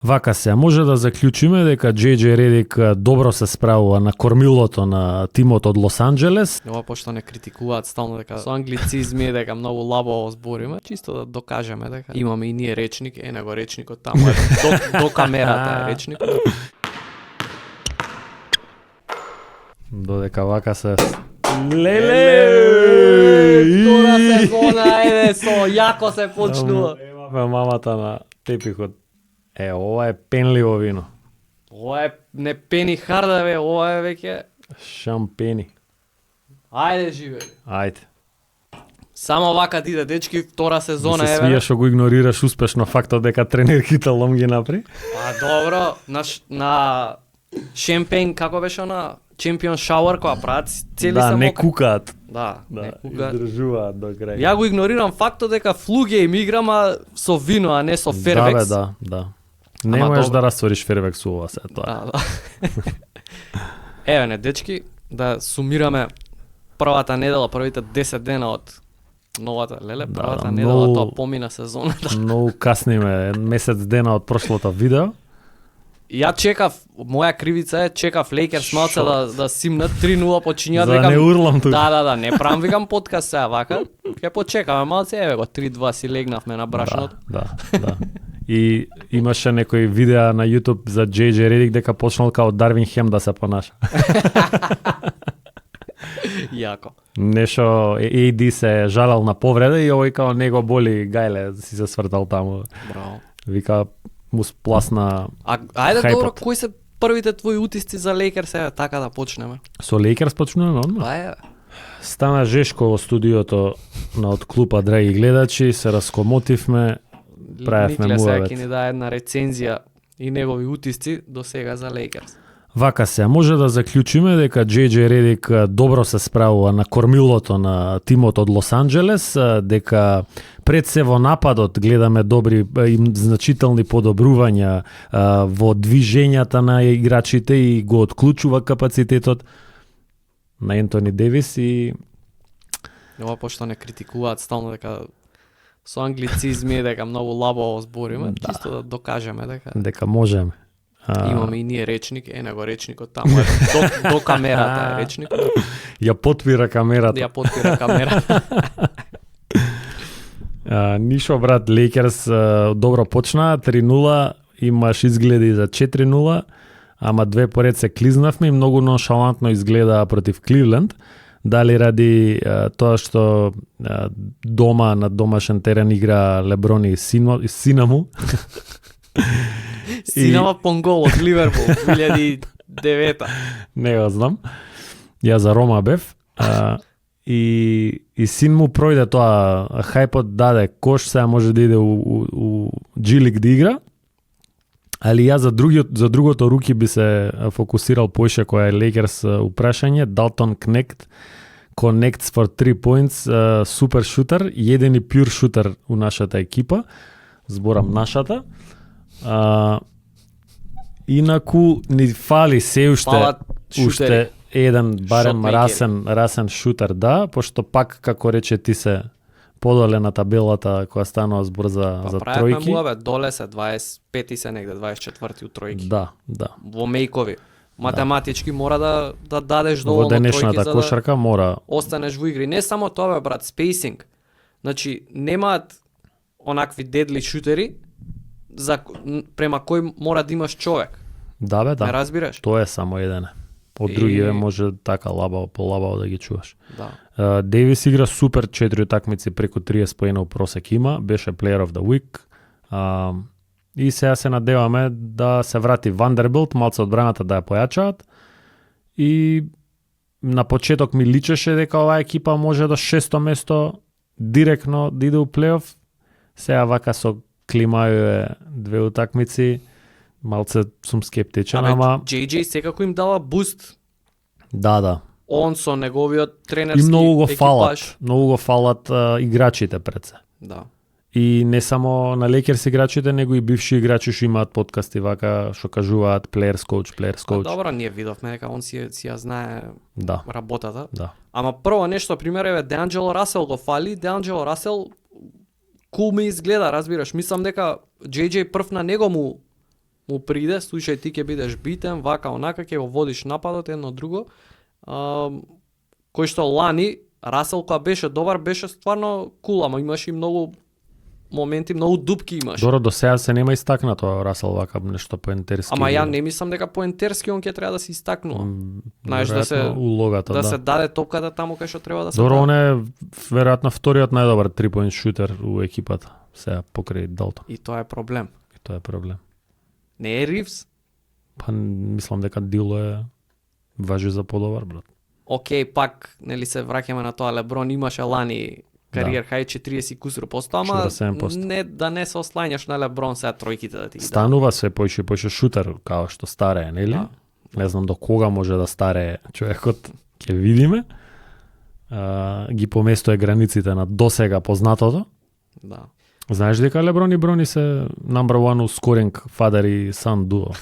Вака се, може да заклучиме дека JJ Редик добро се справува на кормилото на тимот од Лос Анџелес. Ова пошто не критикуваат стално дека со англицизми дека многу лабаво збориме, чисто да докажеме дека имаме и ние речник, него речникот таму е до камерата е речникот. Додека вака се Леле! Втора сезона, еде, со јако се почнува. Имаме мамата на тепихот. Ова е пенливо вино. Ова е не пени харда, бе, ова е веќе... Шампени. Ајде, живе. Ајде. Само вака иде, дечки, втора сезона се е. свија што го игнорираш успешно фактот дека тренерките лом ги напри. Добро, на шемпейн, како беше на Champion Shower, која прават цели да, само... не кукаат. Да, не кукаат. Издржуваат до крај. Ја го игнорирам фактот дека флуге им играма со вино, а не со фервекс. Да. Не можеш да раствориш фервекс со ова се тоа. Да. Еве не, дечки, да сумираме првата недела, првите 10 дена од новата, првата недела, тоа помина сезоната. Многу касниме, месец дена од прошлото видео. Ја чекав, моја кривица е, чекав Лейкерс малце да симнат 3-0 почињаат. За да не урлам тука. Да, не правам, викам подкаст сега вака. Ќе почекаме малце, еве го 3-2 си легнавме на брашното. Да. И имаше некои видеа на YouTube за JJ Редик дека почнал као Дарвин Хем да се понаша. Јако. Нешто AD се жалал на повреда и овој као него боли гајле си се свртал таму. Браво. Вика му спласна. Ајде хайпот. добро, кои се првите твои утисци за Лейкерс, еве така да почнеме? Со Лейкерс почнуваме одма. Ајде. Стана жешко во студиото на од клупа, драги гледачи, се раскомотивме, правевме Никле сега муавет. ќе ни даде една рецензија и негови утисци до сега за Лейкерс. Вака се, може да заклучиме дека JJ Редик добро се справува на кормилото на тимот од Лос Анџелес, дека пред се во нападот гледаме добри и значителни подобрувања во движењата на играчите и го отклучува капацитетот на Ентони Девис и Ова пошто не критикуваат стално дека со англицизми дека многу лабаво збориме, чисто да докажеме дека можеме. имаме и ние речник, него речникот таму е до камерата е речникот. Ја потпира камерата. Ја потпира камерата. Нишо брат, Лейкерс добро почна, 3-0, имаш изгледи за 4-0, ама две поред се клизнавме и многу ноншалантно изгледа против Кливленд. Дали ради тоа што дома на домашен терен игра Леброн и сина му. Синама Понгол од Ливерпул 2009. Не го знам. Ја за Рома бев. И син му пројде тоа, хајпот даде кош, сега може да иде у G-League да игра. Али ја за другото руки би се фокусирал поише која е Лейкерс упрашање. Далтон Кнект connects for 3 points, супер шутер, едини пюр шутер у нашата екипа. Зборам нашата. Инаку ни фали се уште еден барем расен шутер, да, пошто пак како рече ти се подоле на табелата која станува збор за тројки. Правевме доле се 25 се негде 24 у тројки. Да. Во мејкови. Математички мора да дадеш доволно тројки. Во денешната за кошарка мора останеш во игри. Не само тоа бе, брат, спейсинг. Значи немаат онакви дедли шутери према кој мора да имаш човек. Да бе, да. Не разбираш? Тоа е само еден. Од другиве може така полабаво да ги чуваш. Да. Дейвис игра супер 4 такмици преку 30 поена у просек има, беше Player of the Week. И сега се надеваме да се врати Вандербилт, малце одбраната да ја појачаат. И на почеток ми личеше дека оваа екипа може до 6-то место директно да иде у плейоф. Сега вака со климају две утакмици, малце сум скептичен, ама JJ секако им дава буст. Да. Он со неговиот тренерски и многу го фалат играчите пред се. Да. И не само на Лейкерс играчите, него и бивши играчи што имаат подкасти вака што кажуваат players coach. Добро, ние видовме дека он си ја знае работата. Да. Ама прво нешто пример е Деанджело Расел го фали, Деанджело Расел кул ми изгледа, разбираш. Мислам дека JJ прв на него му му приде, слушај ти ќе бидеш битен, вака онака ќе го водиш нападот едно друго. Кој што лани Расел кога беше добар, беше стварно кул, ама имаше и многу моменти, многу дупки имаше. Доро до сега се нема истакнато Расел вака нешто поентерски. Ама ја не мислам дека поентерски он ќе треба да се истакнува. Знаеш да се улогата, да се даде топката таму кај што треба да се Доро, даде. он е веројатно вториот најдобар 3-point шутер у екипата. Сега покрај Далтон. И тоа е проблем. И тоа е проблем. Не е Ривс? Па мислам дека Дило е важи за подобар, брат. Океј, пак нели се враќаме на тоа, Леброн имаше лани кариер хај 40 кусур посто, ама 47%. не да не се ослањаш на Леброн сега тројките да ти ги Станува се поише шутер као што старее, нели? Да. Не знам до кога може да старее човекот, ќе видиме. Ги поместува границите на досега познатото. Да. Знаеш дека Леброн и Брони се number one scoring father и son duo.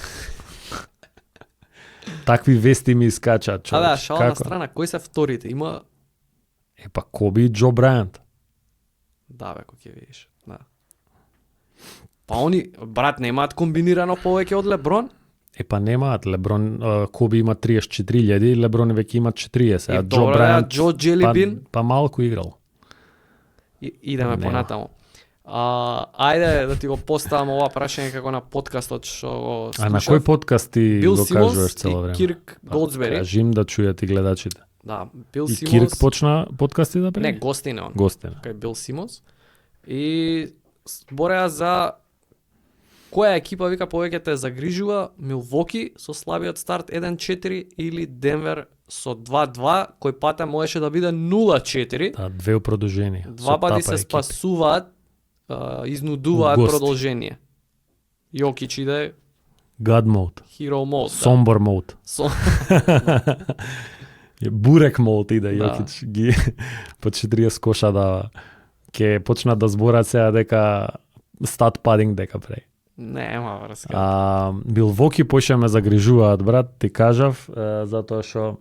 Такви вести ми искачаат, човек. Да, шала на страна, кои се вторите? Има Па Коби и Џо Брајант. да бе, кој ќе видиш. Да. Па они брат немаат комбинирано повеќе од Леброн? Па немаат Леброн, Коби има 34.000, Леброн веќе има 40, а Џо добро, Брајант Џо Джелибин па малку играл. Идеме Нема. понатаму. Ајде да ти го поставам ова прашање како на подкастот што го слушав. А на кој подкаст ти Бил го Симонс кажуваш цело и време? Кирк Голдсбери. Кажи им да чујат и гледачите. Да, Бил И Симонс. Кирк почна подкасти да прави? Не, гостин е он. Гостин. Кај Бил Симонс. И збореа за која екипа вика повеќе те загрижува, Милвоки со слабиот старт 1-4 или Денвер со 2-2, кој пата можеше да биде 0-4. Да, две у продолжение. Два пати се спасуваат, изнудуваат Гости. продолжение. Јокич иде God mode. hero mode. Somber mode. Со... Бурек мode иде, Да. Јокич ги по 40 коша дава. Ке почнат да зборат сега дека стат падинг дека прави. Нема врска. Милвоки поише ме загрижуваат, брат, ти кажав, затоа што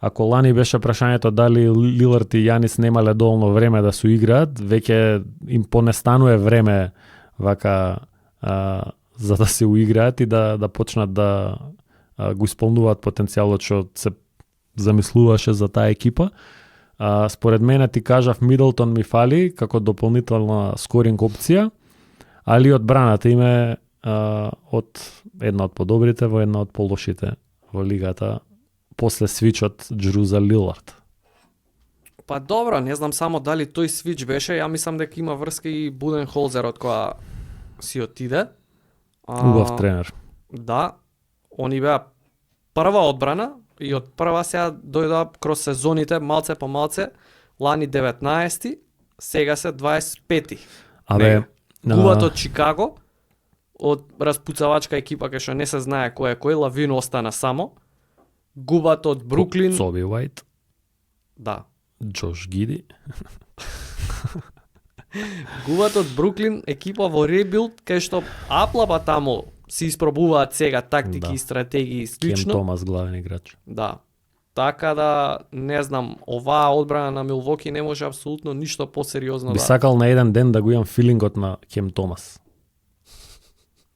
ако лани беше прашањето дали Лилард и Јанис немале доволно време да се играат, веќе им понестанува време вака за да се уиграат и да почнат да го исполнуваат потенцијалот што се замислуваше за таа екипа. Според мене ти кажав Мидлтон ми фали како дополнителна скоринг опција, али одбраната им е од една од подобрите во една од полошите во лигата после свичот Джру за Лилард. Па добро, не знам само дали тој свич беше, ја мислам дека има врска и Буденхолзер од која си отиде. Убав тренер. Да, они беа прва одбрана и од прва сега дојдоа кроз сезоните малце по малце, лани 19-ти, сега се 25-ти. Абе, Губат од Чикаго, од распуцавачка екипа кај што не се знае кој е кој, Лавин остана само. Губат од Бруклин. Соби Уајт, Да. Джош Гиди. Губат од Бруклин, екипа во ребилд, кај што аплаба таму се испробуваат сега тактики Да. и стратегии Кем слично. Томас главен играч. Да. Така да, не знам, оваа одбрана на Милвоки не може апсолутно ништо посериозно Би да... сакал на еден ден да го имам филингот на Кем Томас.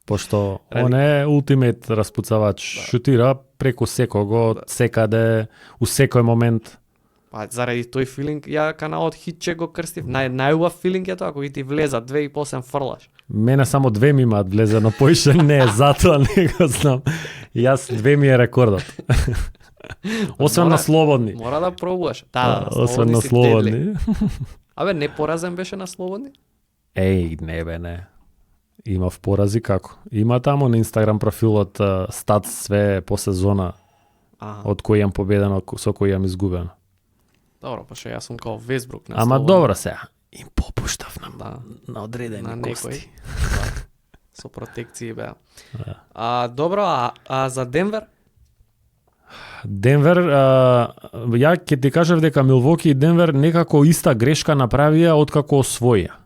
Пошто он е ултимейт распуцавач, шутира преку секого, секаде, у секој момент. Па заради тој филинг ја каналот Хитче го крстив. Најубав филинг е тоа кој ти влеза 2 и после фрлаш. Мене само две ми имаат влезено, поише не, затоа не го знам. Јас две ми е рекордот. Освен Мора- на слободни. Мора да пробуваш. Да, Освен на си дедли. слободни. Абе, не поразен беше на слободни? Еј, не бе, не. Имав порази како. Има таму на Инстаграм профилот стат све по сезона, од кој јам победено, со кој јам изгубено. Добро, па што јас сум као Весбрук на Ама слободни. добро сега. Им попуштав Да. на одредени На кости. некој. Да. Со протекции беа. Добро, а за Денвер? Денвер, ја ќе ти кажав дека Милвоки и Денвер некако иста грешка направија откако освоија.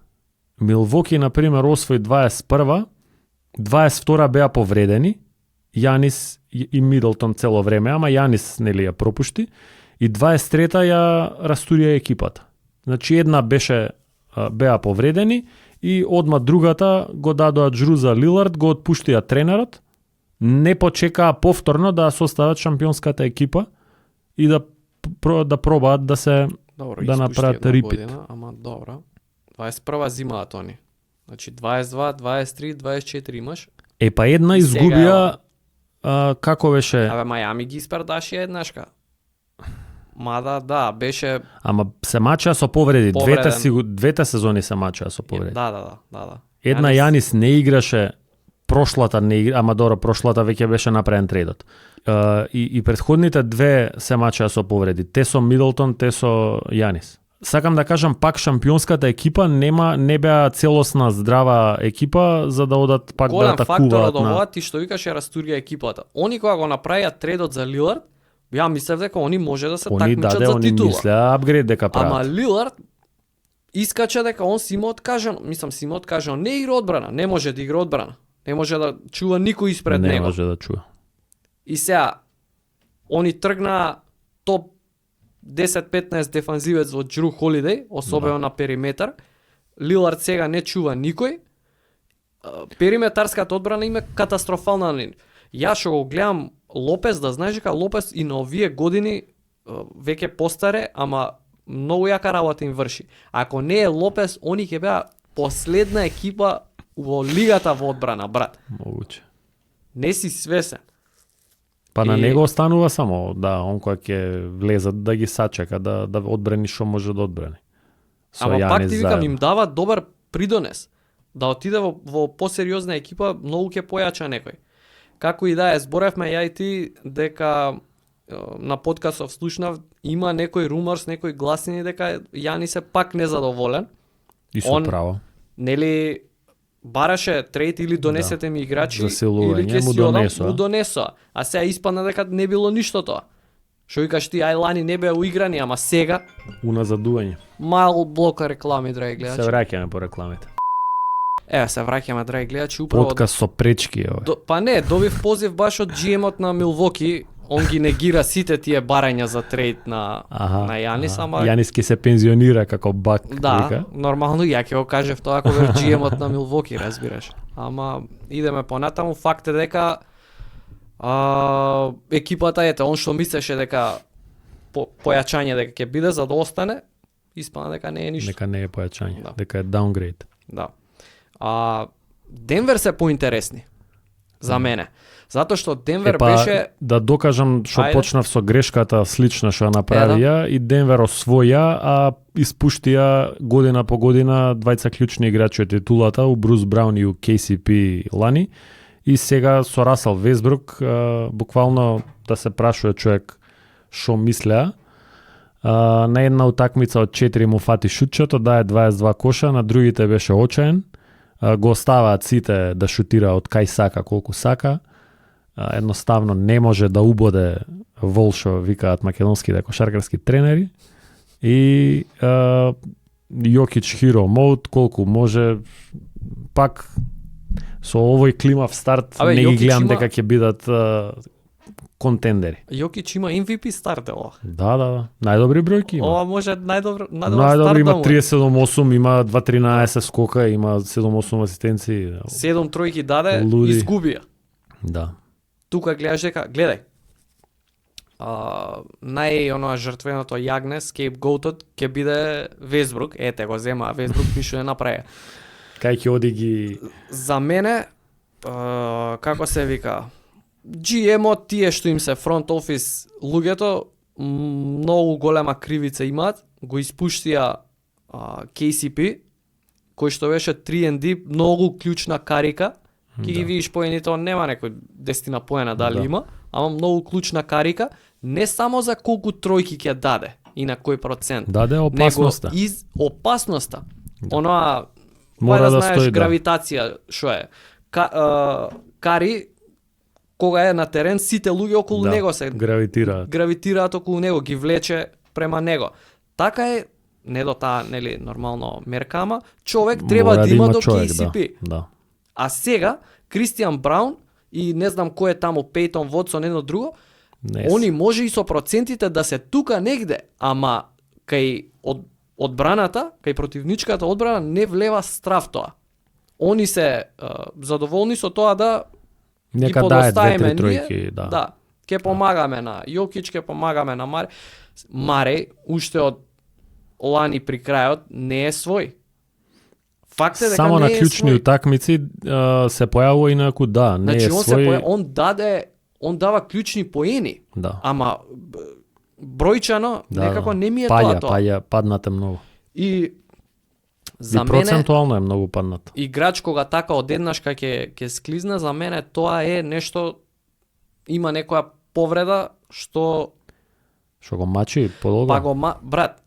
Милвоки, например, освои 21, 22 беа повредени, Јанис и Мидлтон цело време, ама Јанис нели ја пропушти, и 23-та ја растурија екипата. Значи една беа повредени и одма другата го дадоа Джру за Лилард, го отпуштија тренерот не почекаа повторно да состават шампионската екипа и да пробаат да се Добро, да испушти направат една репит. година, ама добро. 21 зимаат они. Значи 22, 23, 24 имаш. Па една И сега изгубија како беше, Абе, Мајами ги испардаше еднашка. Мада, да, беше... ама се мачаа со повреди, Повреден. двете сезони се мачаа со повреди. Да. Една Јанис не играше, прошлата не игра, ама добро, прошлата веќе беше направен трейдот. И претходните две се мачаа со повреди. Те со Мидлтон, те со Јанис. Сакам да кажам, пак шампионската екипа не беа целосна здрава екипа за да одат пак Голем да фактор атакуваат од на... ова, ти што викаш, е растурија екипата. Они кога го направија трейдот за Лилард, ја мислев дека они може да се Они такмичат даде, за они титула. мислеа апгрейд дека прават. Ама Лилард искача дека он си има откажано, не игра одбрана, не може да игра одбрана. Не може да чува никој испред не него. може да чува. И сега, они тргна топ 10-15 дефанзивец во Джру Холидеј, особено на периметар. Лилард сега не чува никој. Периметарската одбрана има катастрофална линија. Ја што го гледам Лопес, да знаеш дека Лопес и на овие години веќе постаре, ама многу јака работа им врши. Ако не е Лопес, они ќе беа последна екипа во лигата во одбрана, брат. Могуче. Не си свесен. Па на И- него останува само, да, он кој ќе влезат да ги сачека, да одбрани што може да одбрани. Со Ама Јанис пак ти викам, заедно. им дава добар придонес. Да отиде во посериозна екипа, многу ќе појача некој. Како и да е, зборевме ја и ти дека на подкастов слушнав, има некој руморс, некои гласини дека Јанис е пак незадоволен. И со он- право. Нели бараше трейд или донесете ми играчи Засилување, или ќе му си одам, донесоа. му донесоа. А сега испадна дека не било ништо тоа. Што викаш ти, ај лани не беа уиграни, ама сега Уназадување. мал блока реклами, драги гледачи. Се враќаме по рекламите. Еве се враќаме, драги гледачи, управо. Подкаст со пречки, еве. Па не, добив позив баш од GM-от на Милвоки. Он ги негира сите тие барања за трейд на Јанис, ама Јанис ќе се пензионира како бак, да, вика. нормално ја ќе го кажев тоа ако бев GM-от на Милвоки, разбираш. Ама идеме понатаму, факт е дека екипата ете, он што мислеше дека појачање дека ќе биде за да остане, испадна дека не е ништо. Дека не е појачање, Да. дека е даунгрейд. Да. Денвер се поинтересни за мене. Затоа што Денвер беше да докажам што Ајде. почнав со грешката слична што ја направија и Денвер освоја, а испуштија година по година двајца клучни играчи од титулата, у Брус Браун и у KCP лани. И сега со Расел Весбрук, буквално да се прашува човек што мислеа. На една утакмица од 4 му фати шутчето, дае 22 коша, на другите беше очаен. Го оставаат сите да шутира од кај сака, колку сака. Едноставно не може да убоде волшо, викаат македонските кошаркарски тренери. И Јокич Hero Mode, колку може, пак со овој климав старт Абе, не ги Јокич гледам има- дека ќе бидат контендери. Јокич има MVP старт ова. Да. Најдобри бројки има. Ова може најдобро Најдобри има старт да му е. 37-8, има 2-13 скока, има 7-8 асистенции. 7 тројки даде, Луди. изгубија. Да. Тука гледаш дека, гледај. Нај жртвеното јагне, скейпгоутот ќе биде Весбрук. Ете го зема, Весбрук ништо не направи. Кај ќе оди ги... За мене, како се вика, GM-от тие што им се фронт офис луѓето, многу голема кривица имаат, го испуштија KCP, кој што беше 3&D, многу клучна карика, ќе ги видиш поените, он нема некој 10 поена дали Да. има, ама многу клучна карика, не само за колку тројки ќе даде и на кој процент, Даде опасноста. него опасноста. Оноа, Мора да знаеш стои, да. гравитација што е. Кари кога е на терен, сите луѓе околу него се гравитираат околу него, ги влече према него. Така е, не до таа, нели, нормално мерка, ама човек треба Мора да има до човек, KCP. Да. А сега Кристијан Браун и не знам кој е таму, Пейтон Вотсон, едно друго, Не они може и со процентите да се тука негде, ама кај одбраната, кај противничката одбрана не влева страв тоа. Они се задоволни со тоа да Нека ги дае подоставиме 2-3 ние, тројки, да. да, ќе помагаме на Јокич, ќе помагаме на Мареј, уште од лани при крајот не е свој. Факт е дека Само не на е клучни свој. утакмици се појавува инаку да, не Значи е он свој. он дава клучни поени, Да. ама бројчано некако не ми е паѓа, тоа. Паѓа, паднате многу. И за И мене процентуално е многу паднат. играч кога така одеднаш ќе склизне, за мене тоа е нешто, има некоја повреда што Што го мачи подолго. па го брат.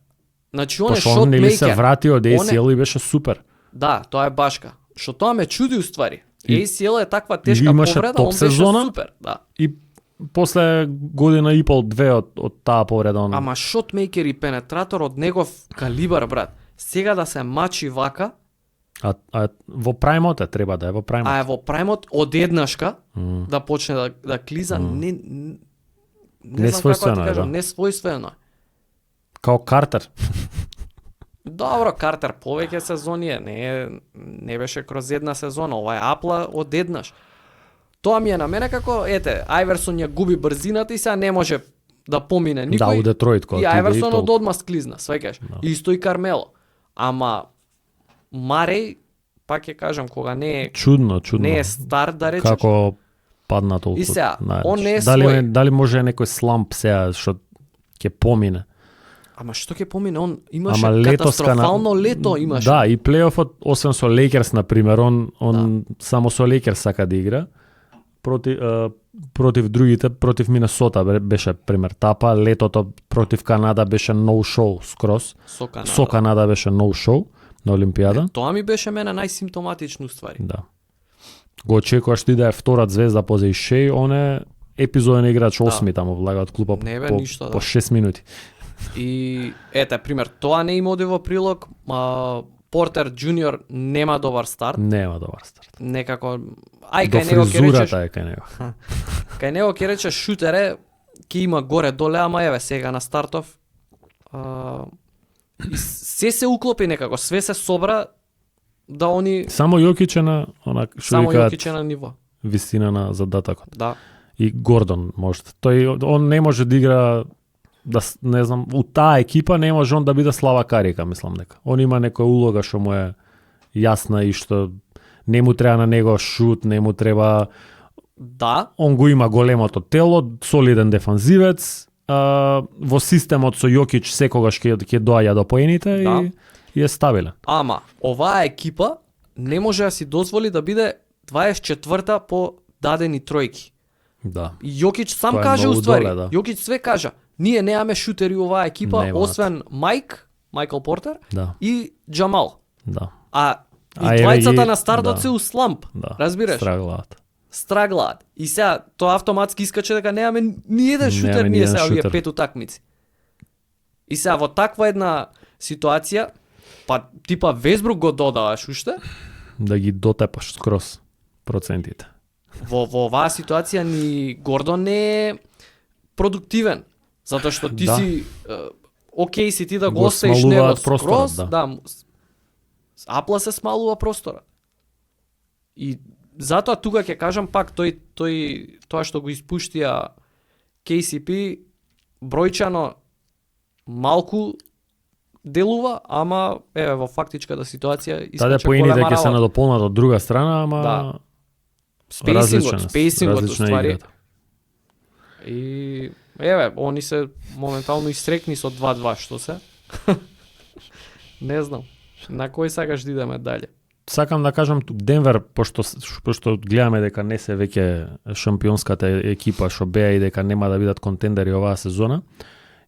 Значи он е Пошто он нели се шотмейкер. врати од Он е- ACL и беше супер. Да, тоа е башка. Што тоа ме чуди уствари. И- ACL е таква или тешка имаше повреда, топ он беше сезона, супер, да. И после година и пол, две од таа повреда он. Ама шотмейкер и пенетратор од негов калибар, брат. Сега да се мачи вака, А во прајмот треба да е во прајмот. а е во прајмот одеднашка да почне да клиза, не знам како да Несвојствено ти е, кажам, да. несвојствено е. Као Картер. Добро, Картер повеќе сезони е, не беше кроз една сезона, ова е апла одеднаш. Тоа ми е на мене како, ете, Ајверсон ја губи брзината и сега не може да помине никој. Да, у Детройт кога И отиде Ајверсон толку. од одма склизна, сваќаш. Исто и Кармело. Ама Мареј, пак ќе кажам, кога не е Чудно. не е стар, да речеш. Како падна толку. И сега, најдеш. он не е дали, свој. дали може некој сламп сега што ќе помине. Ама што ќе помине, он имаше Ама летоска катастрофално лето имаше. Да, и плейофот, освен со Лейкерс на пример, он само со Лейкерс сака да игра. Против другите, против Минесота беше пример Тапа, летото против Канада беше no show скроз. Со Канада. Со Канада беше no show на Олимпијада. Тоа ми беше мене најсимптоматично ствари. Да. Го очекуваш ти да е втора звезда позади Шеј, он е епизоден играч, осми таму влага од клупа Не бе, по, ништо, да. по 6 минути. И ете, пример, тоа не им оди во прилог, Портер Джуниор нема добар старт, Нема добар старт. некако До кај него ќе речеш, фризурата е кај него. кај него ќе речеш шутер е, ќе има горе доле, ама еве сега на стартов и се уклопи некако, све се собра да они Само Јокич е на она што само викаат Јокич е на ниво. вистина на задатокот. Да. И Гордон може. Он не може да игра не знам, у таа екипа не може он да биде Слава Карика, мислам дека. Он има некоја улога што му е јасна и што не му треба на него шут, не му треба. Да, Он го има големото тело, солиден дефанзивец, во системот со Јокич секогаш ќе доаѓа до поените Да. и е стабилен. ама оваа екипа не може да си дозволи да биде 24-та по дадени тројки. Да. И Јокич сам Тоа е каже многу уствари, доле, да. Јокич све кажа. Ние немаме шутери у оваа екипа, Немаат. освен Майкл Портер Да. и Джамал. Да. А и А еве двајцата ги- на стартот да. се у сламп, Да. разбираш? Страглаат. Страглаат. И сега тоа автоматски искаче дека немаме ни еден шутер Немаме ни ние еден сега овие шутер. 5 утакмици. И сега во таква една ситуација, па типа Весбрук го додаваш уште, Да ги дотепаш скроз процентите. во оваа ситуација ни Гордон не е продуктивен, затоа што ти Да. си окей си ти да го Го оставиш него смалуваат просторот, скроз, да. апла се смалува простора. И затоа тука ќе кажам пак тоа што го испуштија KCP бројчано малку делува, ама еве во фактичката ситуација Таде искаче поените голема ќе се работа. надополнат од друга страна, ама Да. различен Спейсингот различна уствари. играта. И еве, они се моментално истрекни со 2-2 што се. Не знам. На кој сакаш да идеме дале? Сакам да кажам Денвер, пошто гледаме дека не се веќе шампионската екипа што беа и дека нема да бидат контендери оваа сезона.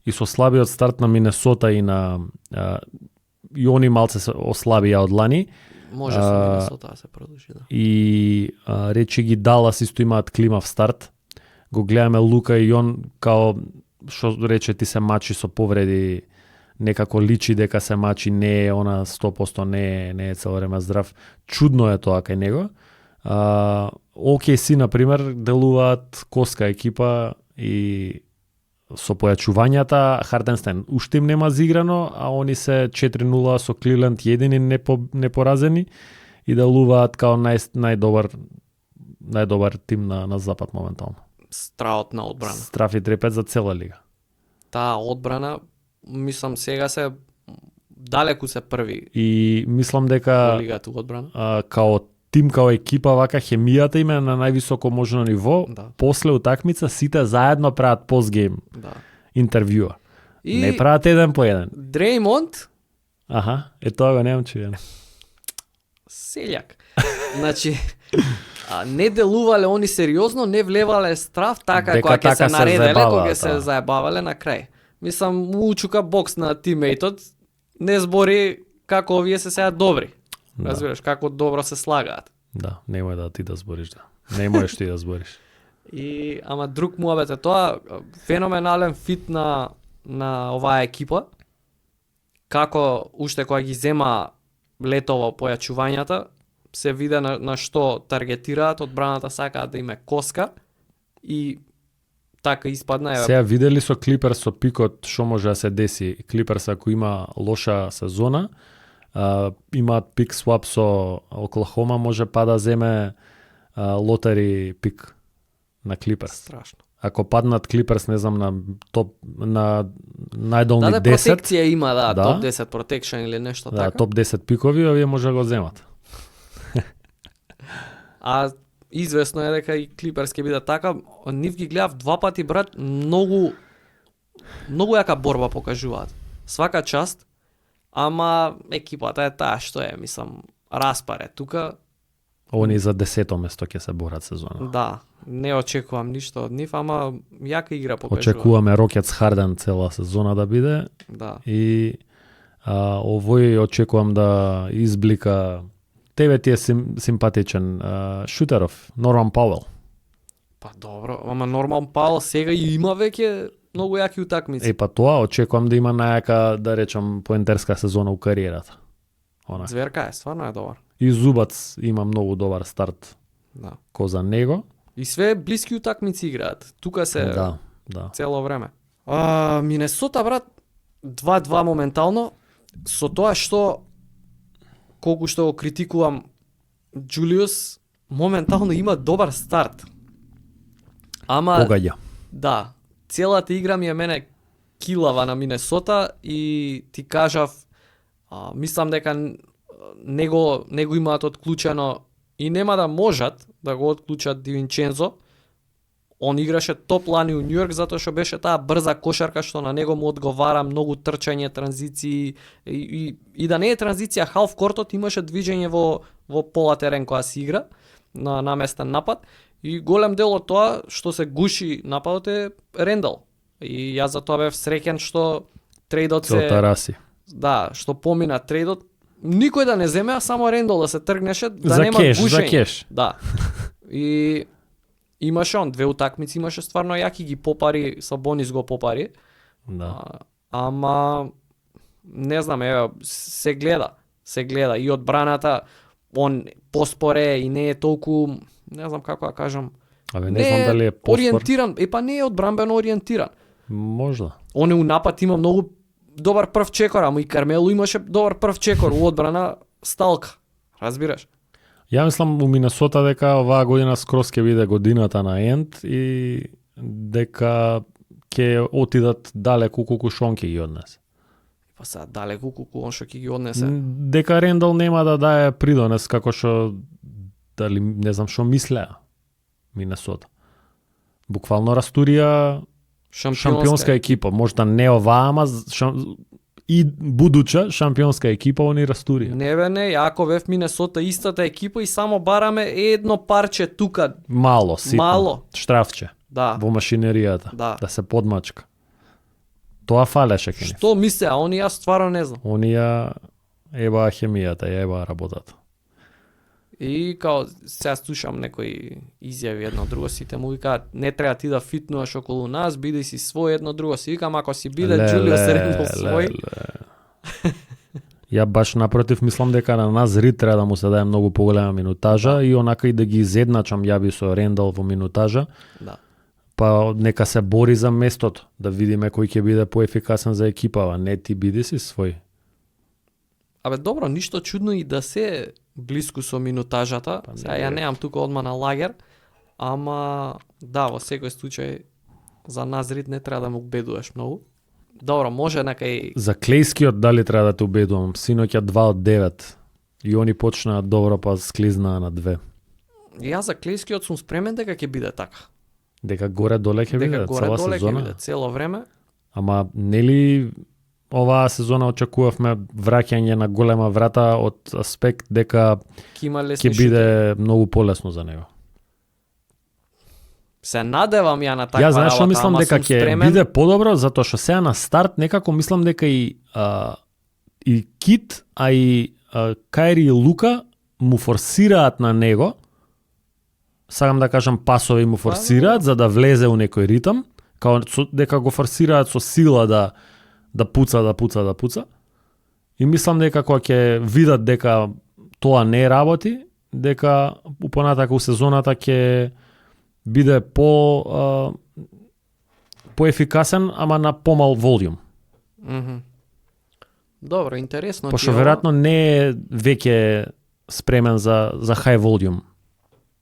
И со слабиот старт на Минесота и на и они малце се ослабија од лани. Може со Минесота да се продолжи, да. И речи ги Далас исто имаат климав старт. Го гледаме Лука и он као што рече ти се мачи со повреди, некако личи дека се мачи, не е она 100% не е цело време здрав. Чудно е тоа кај него. OKC на пример делуваат коска екипа и со појачувањата Харденстен уште им нема зиграно, а они се 4-0 со Кливленд едини непоразени и делуваат као најдобар најдобар тим на запад моментално. Страотна одбрана. Страф и трепет за цела лига. Таа одбрана, мислам сега се далеку се први И мислам во дека лигата во одбрана. као тим, као екипа, вака хемијата им е на највисоко можно ниво. Да. После утакмица сите заедно прават постгейм Да. интервјуа. И Не прават еден по еден. Дреймонд Аха, тоа го немам чуен. селјак. Значи, не делувале они сериозно, не влевале страф така Дека кога ќе така се се наределе, заебаваат, кога ќе се да. заебавале на крај. Мислам, му учука бокс на тимејтот, не збори како овие се сега добри. Да. Разбираш, како добро се слагаат. Да, немој да ти да збориш, да. Не можеш ти да збориш. И ама друг муабет е тоа, феноменален фит на оваа екипа. Како уште кога ги зема летово појачувањата, се виде на што таргетираат, одбраната сакаат да име коска и така испадна е. Сега видели со Клиперс со пикот што може да се деси. Клиперс ако има лоша сезона, имаат пик свап со Оклахома, може па да земе лотари пик на Клиперс. Страшно. Ако паднат Клиперс, не знам, на топ на најдолни Да, 10, протекција има, да, Да. топ 10 protection или нешто да, така. топ 10 пикови, овие може да го земат. А известно е дека и Клиперс ќе биде така. Нив ги гледав два пати, брат, многу јака борба покажуваат. Свака част, ама екипата е таа што е, мислам, распаре. Тука, Они за 10-то место ќе се борат сезона. да, не очекувам ништо од нив, ама јака игра покажуваат. Очекуваме Рокетс Харден цела сезона да биде Да. и овој очекувам да изблика. Тебе ти е симпатичен Шутеров, Норман Пауел. Па добро, ама Норман Паул сега и има веќе многу јаки утакмици. Па тоа очекувам да има најака, да речам, поентерска сезона у кариерата. Она. Зверка е, стварно е добар. И Зубац има многу добар старт Да. ко за него. И све блиски утакмици играат. Тука се Да. цело време. Минесота, брат, 2-2 моментално, со тоа што колку што го критикувам Джулиус, моментално има добар старт. Ама Погаѓа. да, целата игра ми е мене килава на Минесота и ти кажав, мислам дека него имаат отклучено и нема да можат да го отклучат Ди Винчензо. Он играше топ лани у Њујорк затоа што беше таа брза кошарка што на него му одговара, многу трчање, транзиции и да не е транзиција халф кортот, имаше движење во пола терен кога се игра на наместен напад и голем дел од тоа што се гуши нападот е Рендал. И јас за тоа бев среќен што трейдот се Тараси. да, што помина трейдот, никој да не земе, а само Рендал да се тргнеше, да За нема кеш, гушење. за кеш. Да. И имаше он две утакмици, имаше стварно јаки ги попари, Сабонис го попари. Да. Ама не знам, еве се гледа и одбраната он поспоре и не е толку, не знам како да кажам. Абе не знам дали е поспор. Ориентиран, па не е одбранбено ориентиран. Можда. Он е у напад има многу добар прв чекор, ама и Кармело имаше добар прв чекор, у одбрана сталка. Разбираш? Ја мислам у Минесота дека оваа година скрос ќе биде годината на енд и дека ќе отидат далеку колку што он ќе ги однесе. Па сега далеку колку он што ќе ги однесе. Дека Рендал нема да дае придонес како што дали не знам што мислеа Минесота. Буквално растурија шампионска екипа, можда не оваа, ама и будуча шампионска екипа они растурија. Не бе, не, ако бев Минесота истата екипа и само бараме едно парче тука. Мало, ситно. Мало. Штрафче Да. во машинеријата, Да. се подмачка. Тоа фалеше ке нив. Што мисле, а они јас стварно не знам. Они ја ебаа хемијата, ја ебаа работата. И као сега слушам некои изјави едно друго, сите му викаат не треба ти да фитнуваш околу нас, биди си свој едно друго. Си викам ако си биде Џулиус Рендал свој. Ја баш напротив мислам дека на нас Рид треба да му се даде многу поголема минутажа и онака и да ги изедначам ја би со Рендал во минутажа. Да. Па нека се бори за местото, да видиме кој ќе биде поефикасен за екипава, не ти биди си свој. Абе добро, ништо чудно и да се блиску со минутажата. Сега ја немам тука одма на лагер, ама да, во секој случај за Назрид не треба да му убедуваш многу. Добро, може некај За Клејскиот дали треба да те убедувам? Синоќа 2 од 9. И они почнаа добро, па склизнаа на 2. Јас за Клејскиот сум спремен дека ќе биде така. Дека горе-доле ќе биде Дека горе цела доле ќе сезона. биде цело време. Ама нели оваа сезона очекувавме враќање на голема врата од аспект дека Ќе има лесни ќе биде многу полесно за него. Се надевам ја на таква Ја знаеш што работа, мислам ама дека сум ќе спремен. биде подобро затоа што сега на старт некако мислам дека и Кит, а и Кајри и Лука му форсираат на него. Сакам да кажам пасови му форсираат за да влезе у некој ритам, као дека го форсираат со сила да пуца. И мислам дека кога ќе видат дека тоа не работи, дека понатака у сезоната ќе биде поефикасен, ама на помал волјум. Добро, интересно. Пошто веројатно не е веќе спремен за хај волјум.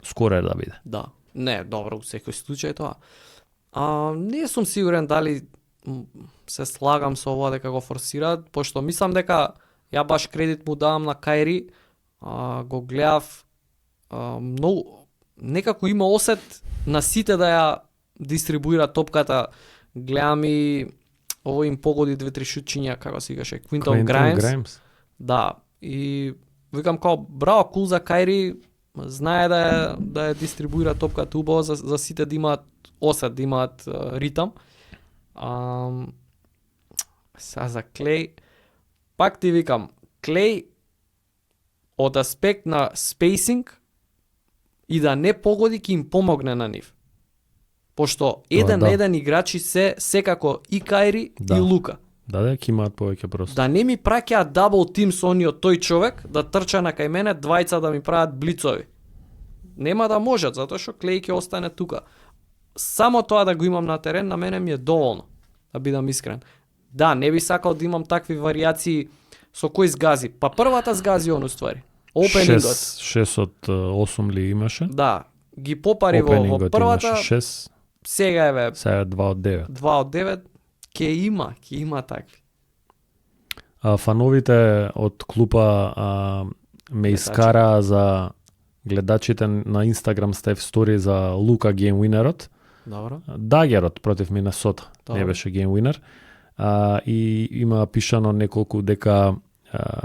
Скоро е да биде. Да. Не, добро, у секој случај тоа. Не сум сигурен дали се слагам со ова дека го форсираат, пошто мислам дека ја баш кредит му давам на Кајри, го гледав многу, некако има осет на сите да ја дистрибуира топката. Гледам и ово им погоди 2-3 шутчиња, како се викаше, Квинтон Грајмс. Да, и викам као браво, кул за Кајри, знае да ја дистрибуира топката убаво за сите да имаат осет, да имаат ритам. Са за Клеј, пак ти викам, Клеј од аспект на спейсинг и да не погоди ќе им помогне на нив. Пошто еден на еден играчи се секако и Кајри и Лука. Да, ќе имаат повеќе простор. Да не ми праќаат дабл тим со ониот тој човек, да трча на кај мене, двајца да ми прават блицови. Нема да можат, затоа што Клеј ќе остане тука. Само тоа да го имам на терен, на мене ми е доволно, да бидам искрен. Да, не би сакал да имам такви варијации со кој сгази. Па првата сгази он уствари. Опенингот. 6 од 8 ли имаше? Да, ги попари во првата. 6. Сега еве. Сега 2 од 9. 2 од 9 ќе има такви. Фановите од клупа ме искара за гледачите на Instagram ставив стори за Лука геймвинерот. Добро. Дагерот против Минесота. Добро. Не беше геймвинер. И има пишано неколку дека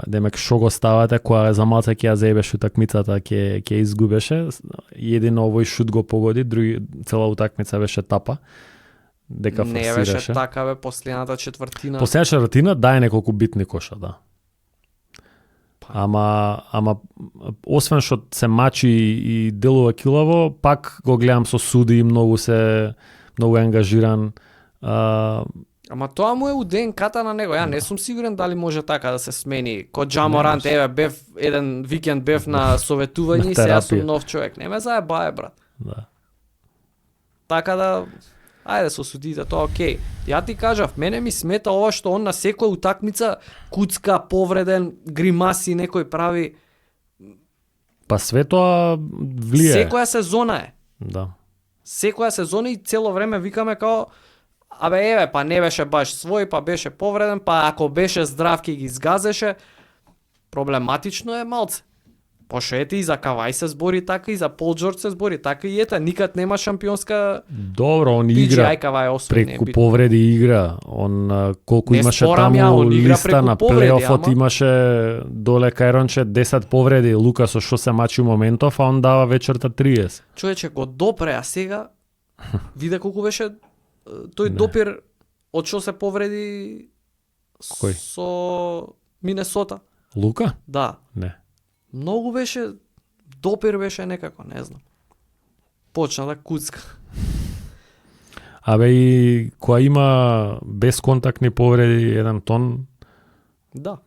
демек шо го ставате кога за малце ќе ја заебеш утакмицата ќе изгубеше. Едино овој шут го погоди, други цела утакмица беше тапа. Дека форсираше. Не беше така бе, последната четвртина. Последната четвртина дај неколку битни коша, да. Ама освен што се мачи и делува килаво, пак го гледам со суди, многу ангажиран. Ама тоа му е у ДНК-та на него. Ја не сум сигурен дали може така да се смени. Ко Джаморант, еве бев еден викенд бев на советување и сега сум нов човек. Не ме заебае, брат. Да. Така да ајде со судите, тоа окей. Ја ти кажав, мене ми смета ова што он на секоја утакмица куцка, повреден, гримаси некој прави. Па све тоа влие. Секоја сезона е. Да. Секоја сезона и цело време викаме као абе еве, па не беше баш свој, па беше повреден, па ако беше здрав ќе ги изгазеше. Проблематично е малце. Пошто ете и за Кавај се збори така, и за Пол Джордж се збори така, и ете, никад нема шампионска. Добро, он игра преку повреди игра. Он колку не имаше спорам таму ја, листа на плейофот, ама имаше доле кајронче 10 повреди, Лука со што се мачи моментов, а он дава вечерта 30. Човече го допре, а сега виде колку беше тој допир од што се повреди. Кој? Со Минесота. Лука? Да. Не. Многу беше, допир беше некако, не знам. Почна да куцка. Абе и која има безконтактни повреди, еден тон. Да.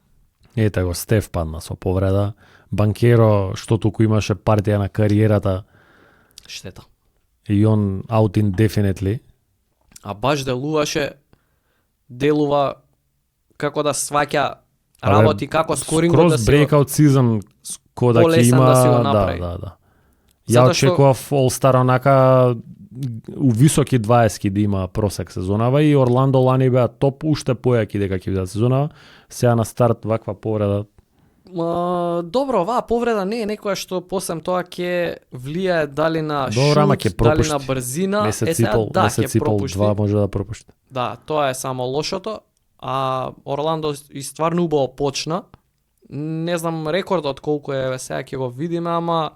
Ете го, Стеф падна со повреда. Банкеро, што туку имаше партија на кариерата. Штета. И он out indefinitely. А баш делува како да сваќа работи, како скорингот да скроз breakout season кој да ќе има, да си го направи. Да. Ја Затоа што- очекував All-Star онака у високи 20 да има просек сезонава и Орландо лани беа топ уште појаки дека ќе бидат сезонава. Сега на старт ваква повреда. Добро, оваа повреда не е некоја што посем тоа ќе влијае дали на Добро, ама шут, ќе дали пропушти. на брзина. Не се сега ципал, да, не се ќе ципал пропушти. 2 може да пропушти. Да, тоа е само лошото. А Орландо и стварно убаво почна. Не знам рекордот колку е, сега ќе го видиме, ама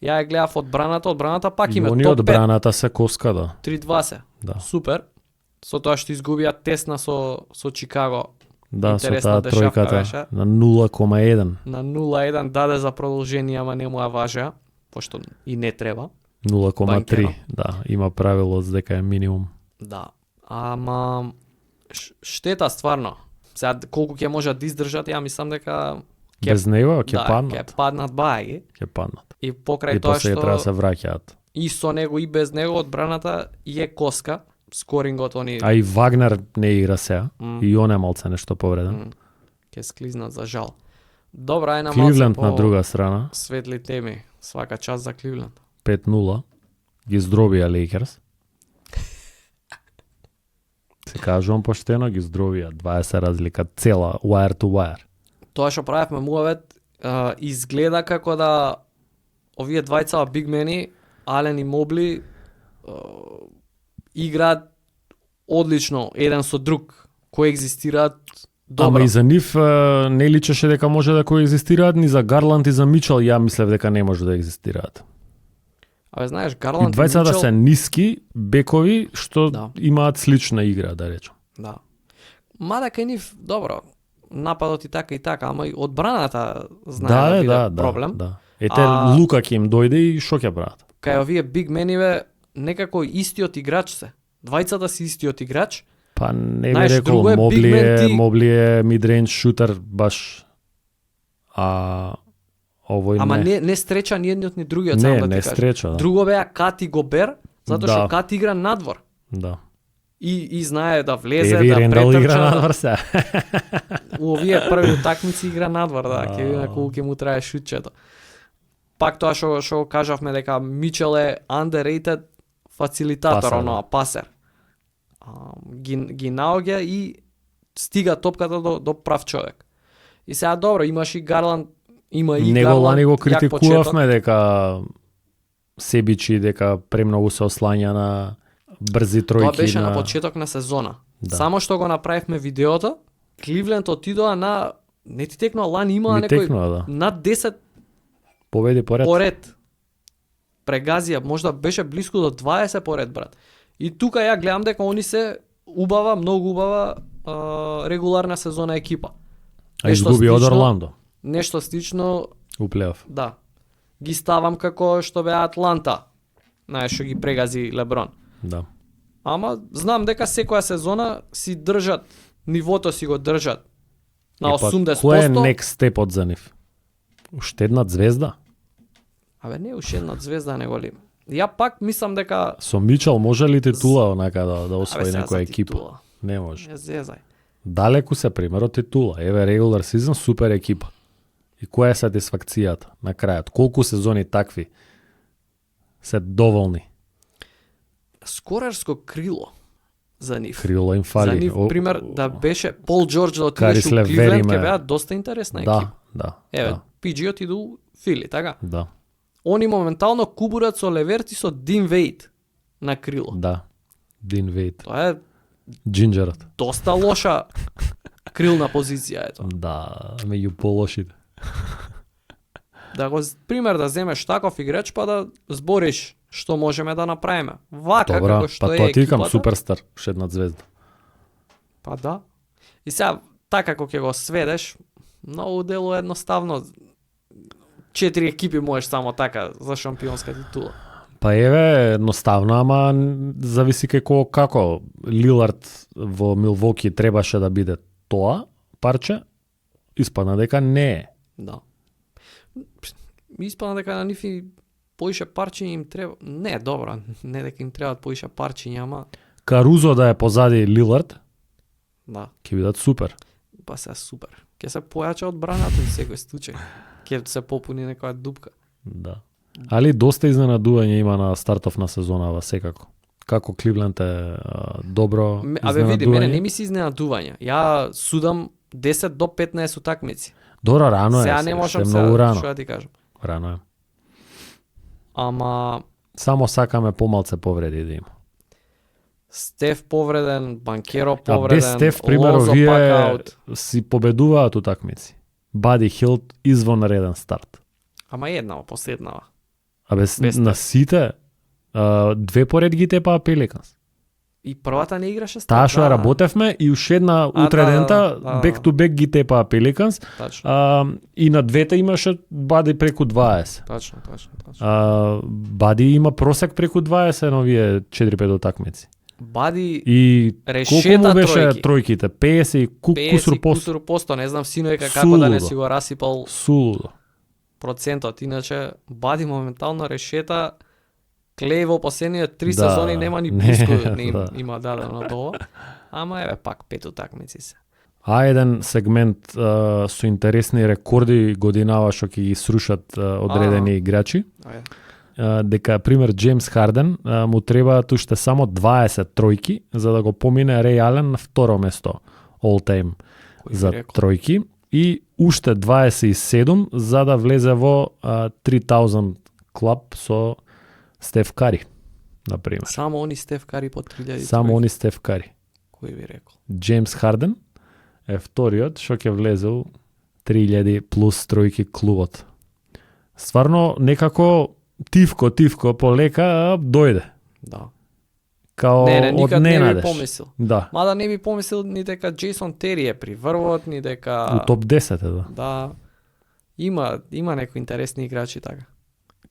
ја ја гледав одбраната пак И има они топ 5, одбраната се коска, да. 3-2 Да. Супер. Со тоа што изгубија тесна со Чикаго Да, со Интересна таа дешавка тројката беше. на 0,1. на 0-1 даде за продолжение, ама не му ја важеа, пошто и не треба. 0,3, Банкено. да, има правило за дека е минимум. Да. Ама штета стварно. Сега колку ќе можат да издржат, ја мислам дека Без него ќе да, паднат, ќе паднат баги. ќе паднат. И покрај И тоа после што треба да се враќаат. и со него и без него одбраната е коска, скорингот они А и Вагнер не игра сега. М. И он е малце нешто повреден. ќе склизнат за жал. Добра, ајде на Кливленд малце на друга страна, светли теми. Свака час за Кливленд. 5-0. Ги здробија Лейкерс. Се кажувам поштено, ги здробија. 20 разлика, цела, wire to wire. Тоа што правевме муавет изгледа како да овие двајца бигмени, Ален и Мобли, играат одлично еден со друг, коегзистираат добро. Ама и за нив не личеше дека може да коегзистираат, ни за Гарланд и за Мичел ја мислев дека не може да екзистираат. Абе знаеш, И Гарланд и двајцата Мичел, се ниски бекови што Да. имаат слична игра, да речем. да. Мада кај нив добро, нападот и така, ама и одбраната знае да, биде проблем. Да. Ете А- Лука ќе им дојде и шо ќе прават? Кај овие бигмениве некако истиот играч се. Двајцата си истиот играч. Па не би Знаеш, рекол, друго е бигмен ти- Мобли е мидрейндж шутер баш, а овој Ама не. не стреча ни едниот ни другиот, само Не, да ти не кажам. стреча, да. Друго беа Кат и Гобер, затоа што Да. Кат игра надвор. Да. И знае да влезе, Еви да Рендал игра претрча. надвор се. У овие први утакмици игра надвор, да, ќе видиме Да. колку ќе му трае шутчето. Пак тоа што го кажавме дека Мичел е underrated фацилитатор, Пасер, да. оноа пасер. Ги наоѓа и стига топката до прав човек. И сега добро, имаш и Гарланд, има и Него Гарланд, лани го јак почеток. критикувавме дека себичи, дека премногу се ослања на брзи тројки. Тоа беше на почеток на сезона. Да. Само што го направивме видеото, Кливленд отидоа на не ти текнува лани имаа Ми некој текнува, да. над 10 Победи поред. поред. Прегазија, можда беше близко до 20 поред, брат. И тука ја гледам дека они се убава, многу убава регуларна сезона екипа. А изгуби од слично- Орландо Нешто слично, у плейоф. да. Ги ставам како што беа Атланта. Знаеш, што ги прегази Леброн. Да. Ама знам дека секоја сезона си држат, нивото си го држат на Епа, 80%. Кој е next степот за нив? Уште една звезда? Абе не уште една звезда него ли. Ја пак мислам дека Со Мичел може ли титула онака да освои сега некоја за екипа? титула. Не може. Не зезај. Далеку се примерот титула. Еве регулар сезон супер екипа. И која е сатисфакцијата на крајот? Колку сезони такви се доволни? Скорерско крило за нив. Крило им фали. За нив, пример, да беше Пол Џорџ да отидеш Карис у Лев Кливленд, Вериме. ќе беа доста интересна екипа. Да, Еве, да, PG отиду у Фили, така? да, Они моментално кубурат со Леверти со Дин Вейт на крило. да. Дин Вейт. Тоа е Джинджерот. доста лоша крилна позиција ето. Да, меѓу полошите. Да го пример да земеш таков играч па да збориш што можеме да направиме. Вака Добра, како што па е тоа ти викам екипата. суперстар, уште една звезда. Па да. И сега така како ќе го сведеш, многу дело едноставно 4 екипи можеш само така за шампионска титула. Па еве, едноставно, ама зависи како Лилард во Милвоки требаше да биде тоа парче, испадна дека не е. Да. Испадна дека на нив и поише парчиња им треба. Не, добро, не дека им требаат поише парчиња, ама Карузо да е позади Лилард, да, ќе бидат супер. па се супер. Ќе се појача одбраната во секој случај. Ќе се попуни некоја дупка. Да. Али доста изненадување има на стартов на сезонава секако. Како Кливленд е добро Абе види, мене не изненадување. ми се изненадување. Ја судам 10 до 15 утакмици. Добро, рано е. Сега сега, не можам ще е сега, многу рано. што да ти кажам. Рано е. Ама Само сакаме помалце повреди да има. Стеф повреден, Банкеро А повреден, без Стеф, пример, Лонзо пак овие аут. си победуваат утакмици. Бади Хилт извонреден старт. Ама еднава, последнава. А без Без на Стеф. сите две поред ги тепаа Пеликанс. И првата не играше Стеф. Таа што ја работевме и уште една утре да, дента да. бек ту бек ги тепаа Пеликанс. Тачно, И на двете имаше Бади преку 20. точно. Бади има просек преку 20 на овие 4-5 утакмици. Бади И решета колку му беше тројки. тројките? 50 и 50 кусур пост. кусур посто, не знам синојка како да не Сулудо. си го расипал Сулудо. процентот. Иначе Бади моментално решета Клеј во последните 3 Да, сезони нема ни не, близко не им, да. има дадено до ова. Ама еве пак 5 утакмици се. А еден сегмент со интересни рекорди годинава што ќе ги срушат одредени играчи. Ајде. Дека пример Джеймс Харден му требаат уште само 20 тројки за да го помине Реј Ален на второ место all time Кој би за рекол? тројки и уште 27 за да влезе во 3000 клуб со Стеф Кари, на пример. Само они Стеф Кари по 3000. Само они Стеф Кари. Кој би рекол? Джеймс Харден е вториот што ќе влезе у 3000 плюс тројки клубот. Стварно некако тивко полека дојде. Да. Као Не, од никад не би ненадеж. помислил. Да. Мада не би помислил ни дека Джейсон Тери е при врвот, ни дека У топ 10 е, да. Да. Има некои интересни играчи така.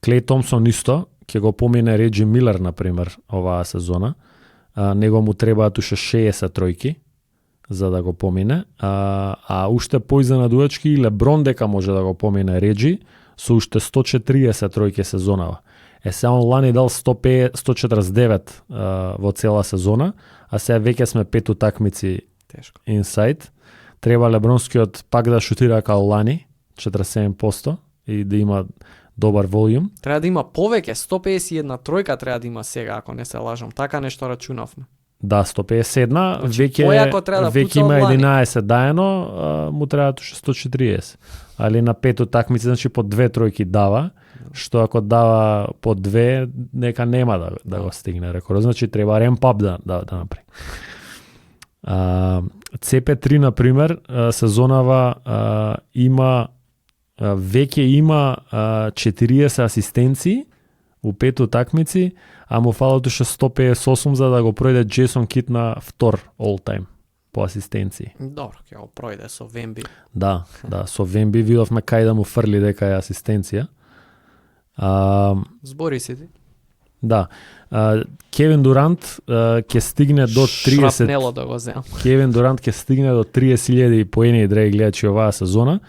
Клей Томсон исто, ќе го помине Реджи Милер, на пример, оваа сезона. Него му требаат уште 60 тројки за да го помине. А уште поизненадувачки и Леброн дека може да го помине Реджи со уште 140 тројки сезонава. Се он лани дал 149 во цела сезона, а сега веќе сме 5 утакмици Тешко. инсайд. Треба Лебронскиот пак да шутира као лани, 47% и да има добар волјум. Треба да има повеќе, 151 тројка треба да има сега, ако не се лажам. Така нешто рачунавме. Да, 151, Значи, веќе појако треба да веќе пуца има од лани. 11 даено, му требаат уште 140. Али на 5 утакмици, значи по 2 тројки дава, што ако дава по 2, нека нема да го стигне рекорд. Значи треба ремп ап да направи. CP3 на пример сезонава има веќе има 40 асистенции у 5 утакмици, а му фалат уште 158 за да го пројде Джейсон Кит на втор all time по асистенции. Добро, ќе го пројде со Вемби. Да, со Вемби видовме кај да му фрли дека е асистенција. Збори се ти. Да. Кевин Дурант ќе стигне до 30. Шрапнело да го земам. Кевин Дурант ќе стигне до 30.000 поени драги гледачи оваа сезона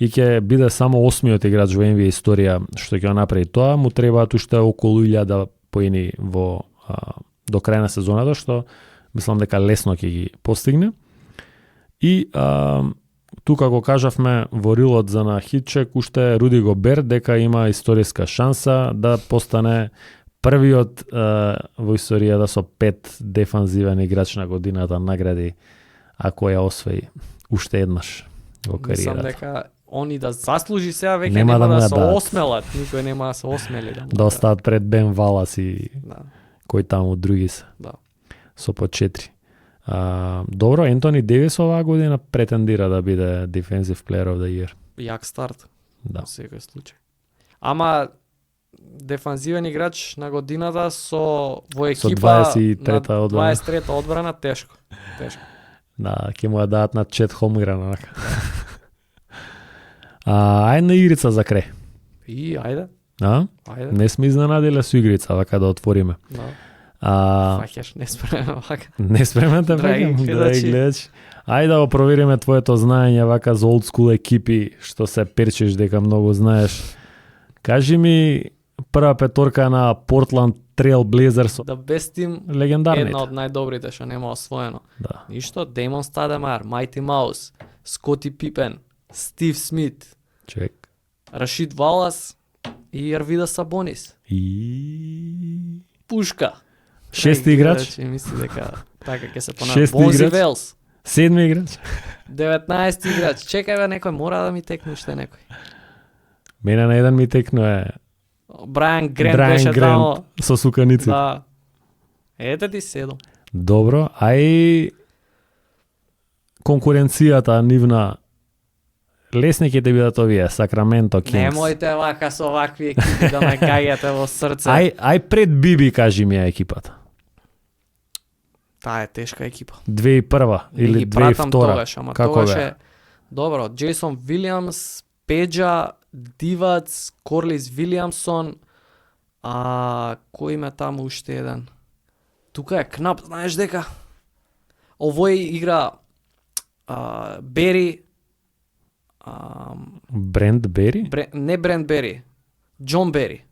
и ќе биде само 8-миот играч во NBA историја што ќе го направи тоа. Му требаат уште околу 1000 поени во до крај на сезоната, што мислам дека лесно ќе ги постигне. И тука го кажавме во рилот за на хитчек уште Руди Гобер дека има историска шанса да постане првиот во историјата со 5 дефанзивен играч на годината награди ако ја освои уште еднаш во Мислам кариерата. дека они да заслужи сега веќе Нема нема да му да ја се дадат. осмелат, никој нема да се осмели да му Да остаат пред Бен Валас и Да, кој таму други се. да. Со по 4. Добро, Ентони Девис оваа година претендира да биде Defensive Player of the Year. Јак старт Да. во секој случај. Ама дефанзивен играч на годината во екипа 23-та на одбрана. 23-та одбрана тешко. Тешко. Да, ќе му ја дадат на Чет Холмгрен, онака. Ајде на игрица за крај. И ајде, ајде. Не сме изненадиле со игрица, вака да отвориме. Да. Фаќаш, не спремен вака. Не спремен те Драги вака, гледачи. гледачи. Ајде да го провериме твоето знаење вака за олд скул екипи, што се перчиш дека многу знаеш. Кажи ми прва петорка на Портланд Трейл Блейзерс, Да бестим легендарните. една од најдобрите што нема освоено. Да. Ништо, Деймон Стадемар, Майти Маус, Скоти Пипен, Стив Смит, Човек. Рашид Валас и Арвида Сабонис. И Пушка. шести играч, Мисли дека така ќе се Шести понавија. Бонзи играч. Велс. седми играч. 19 играч. Чекај бе, некој мора да ми текне уште некој. Мене на еден ми текнува Брайан Грент Брайан беше тамо. Грент со суканици. Да. Ете ти 7. Добро, а и конкуренцијата нивна лесни ќе бидат овие Сакраменто Кингс. Немојте вака со вакви екипи да ме гаѓате во срце. Ај пред Биби кажи ми ја екипата. Таа е тешка екипа. 2001 Не или ги пратам 2002. тогаш, ама Како тогаш бе? е добро. Джейсон Вилиамс, Педжа, Дивац, Корлис Вилиамсон, кој има таму уште еден? Тука е Кнап, знаеш дека овој игра Бери, Брент Бери? не Брент Бери, Џон Бери.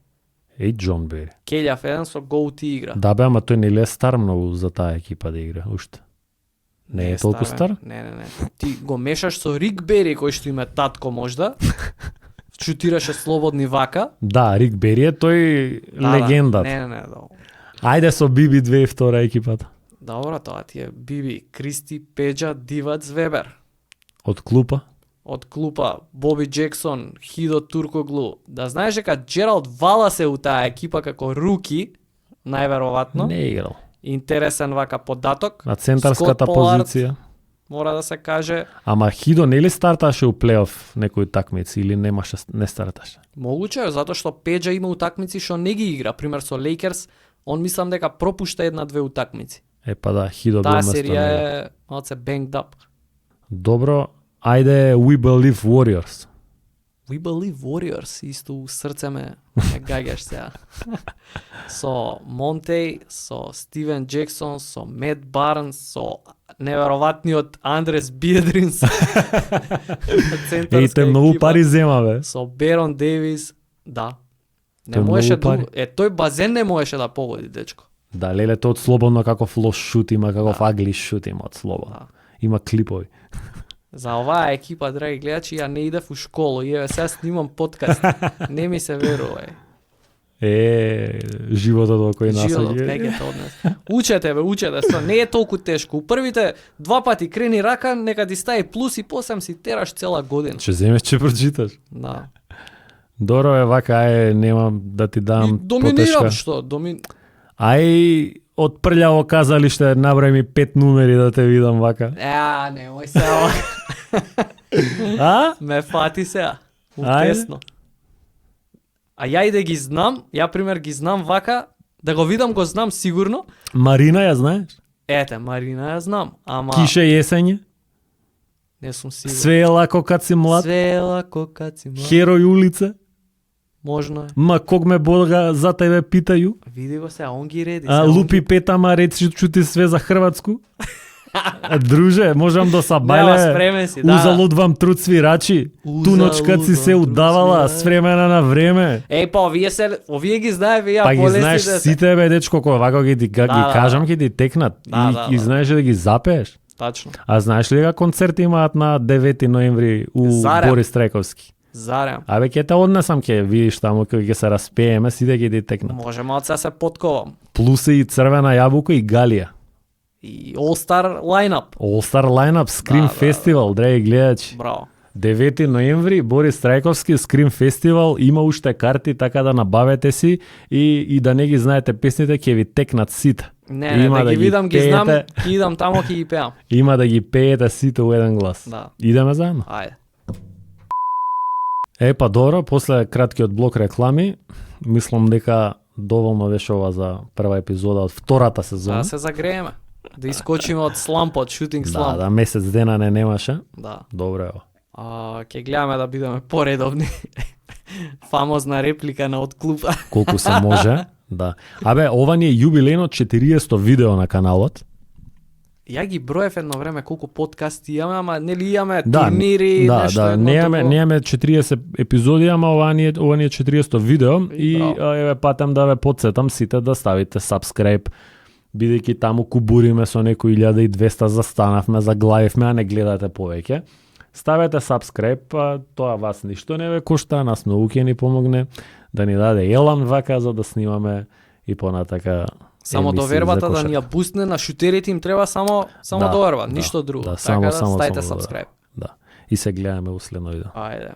Еј, Џон Бери. Келјав еден со гоути игра. Да бе, ама тој не ли е стар многу за таа екипа да игра, уште? Не е толку стар? Не. Ти го мешаш со Рик Бери, кој што има татко можда. Шутираше слободни вака. Да, Рик Бери е тој легендата. Не. Ајде со Биби 2002 екипата. Добро, тоа ти е Биби, Кристи, Педжа, Дивац, Вебер. Од клупа? Од клупа, Боби Джексон, Хидо Туркоглу. Да знаеш дека Джералд Валас е у таа екипа како руки, најверојатно. Не е играл. Интересен вака податок. На центарската Скот Полард, позиција. мора да се каже. Ама Хидо нели старташе у плейоф некои такмици или не старташе? Могуче е, затоа што Педжа има утакмици што не ги игра. Пример со Лейкерс, он мислам дека пропушта една-две утакмици. Е па да, Хидо бил Таа место серија на него. е малце banged up. Добро, ајде We Believe Warriors. We Believe Warriors, исто у срце ме гаѓаш сега. Со Монтеј, со Стивен Джексон, со Мет Барнс, со неверојатниот Андрес Биедринс. Еј, те многу пари зема, бе. Со Берон Дейвис, да. Не Тој можеше многу пари. тој базен не можеше да погоди, дечко. Да, леле, тоа од слободно каков лош шут има, каков агли шут има од слободно. Да. Има клипови. За оваа екипа, драги гледачи, ја не идев у школу, и еве сега снимам подкаст. Не ми се верува, Животот во кој нас Животот, е. меѓето од нас. Учете, што не е толку тешко. У првите 2 пати крени рака, нека ти стаи плюс и после си тераш цела година. Ќе земеш, ќе прочиташ. Да. Добро е, вака, немам да ти И дам доминирам, потешка. што? Ај, од прљаво казалиште, набрај ми 5 numeri да те видам вака. Немој се. А? Ме фати сега. Ајде. Утесно. А ја и да ги знам, ја пример ги знам вака, да го видам го знам сигурно. Марина ја знаеш? Ете, Марина ја знам, ама Кише јесење? не сум сигурен. Све е лако кад си млад? Све е лако кад си млад. Херој улице? Можно е. Ма ког ме бога за тебе питају? Види го сега, он ги реди. А сега, он лупи ги- пета, ма речи чути све за Хрватску? Друже, можам да са Нема, бајле, спремен си, да. узалуд вам труд свирачи, туночкат си се Узалуд вам удавала труд с времена на време. Па овие ги знаеве ја Па ги полесни знаеш деца. сите бе дечко, кога вака ги Да, кажам, ќе ти текнат. Да, И да. знаеш ли да ги запееш? Тачно. А знаеш ли дека концерти имаат на 9 ноември у Зарем. Борис Трајковски? Зарем. Абе ќе те однесам, ќе видиш таму кога ќе се распееме, сите ќе ти текнат. Може малце да се подковам. Плюс и црвена јабука и Галија. И All Star lineup. All Star Lineup, Scream Да, Festival, драги гледачи. Браво. 9 ноември, Борис Трајковски, Scream Festival, има уште карти, така да набавете си и да не ги знаете песните, ќе ви текнат сите. Не, Има да да ги ги видам, ги знам, пеете. ќе идам таму, ќе ги пеам. Има да ги пеете сите у еден глас. Да. Идеме заедно. Ајде. Па добро, после краткиот блок реклами, мислам дека доволно беше ова за прва епизода од втората сезона. Да се загрееме. Да искочиме од слампот, шутинг сламп. Да, месец дена не немаше. Да. Добро е ова. Ќе гледаме да бидеме поредовни. Фамозна реплика на од клуба. Колку се може. Да. Абе, ова ни е јубилејно 40 видео на каналот. Ја ги броев едно време колку подкасти имаме, ама нели имаме Да, турнири, да, нешто да, едно друго. немаме 40 епизоди, ама ова ни е 40 видео и Браво. еве патам да ве потсетам сите да ставите subscribe, бидејќи таму кубуриме со некои 1200 застанавме, заглавивме, а не гледате повеќе. ставете subscribe, тоа вас ништо не ве кошта, нас многу ќе ни помогне да ни даде елан вака за да снимаме и понатака. Само емисии довербата за да кошарка. ни ја пусне на шутерите им треба само Да, доверба, да, ништо друго. да, Така само ставајте доверба. subscribe. Да. И се гледаме у следно видео. Ајде.